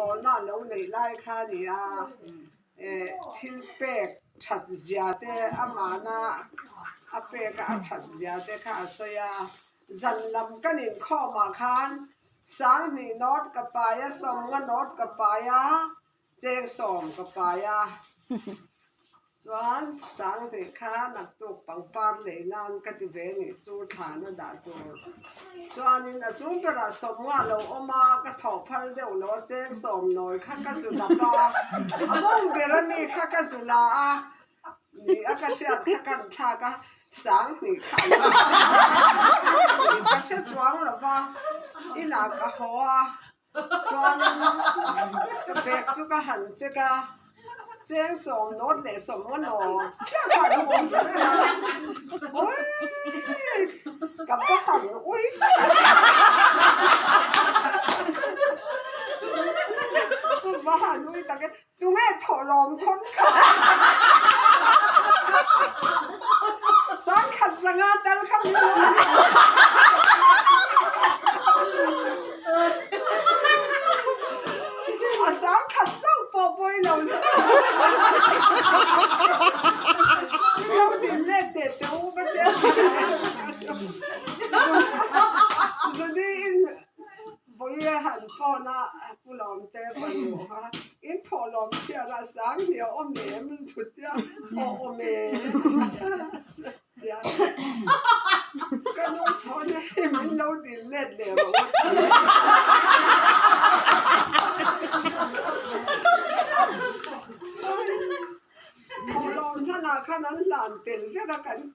Rawngbawlna a lo neih lai kha a ni a, thil pek that zia te amahna a pek a a that zia te kha a sawi a. Zan lam kan inkhawmah khan Sanghnih nawt ka pai a, Sawmnga nawt ka pai a, Cheng sawm ka pai a. Chuan Sanghnih kha naktuk pangpar lei nan ka ti ve nih chu thlan a dah tur. Chuanin a chung berah Sawmnga lo awm a, ka thawh phal deuh lo a, cheng sawm nawi kha ka zu dap a, a mawng ber ami kha ka zu la a, Ni a ka hriat kha kan thlak a, Sanghnih kha a lo ka hre chuang lo va, inah ka haw a, chuanin ka bag chu ka han check a, cheng sawm nawt leh sawm nga nawt chiah kha a lo awm ta sia, awii ka va han ui ka va han ui tak e. Tunge thawhlawm khawn kha? Sangkhat zanga tal kha min lo A sangkhat chauh pawh pawi lo Min lo dil let leh teh u ka tia. Zuni in Vawiin han phone a Pu Lawmte fanu kha in thawh lawm chhiar a sang hi a awm em chutia aw awm e tia ka nu thawn hei min lo dil let leh rawh u thawh lawm hlanah khan an hlan tel vek a kan.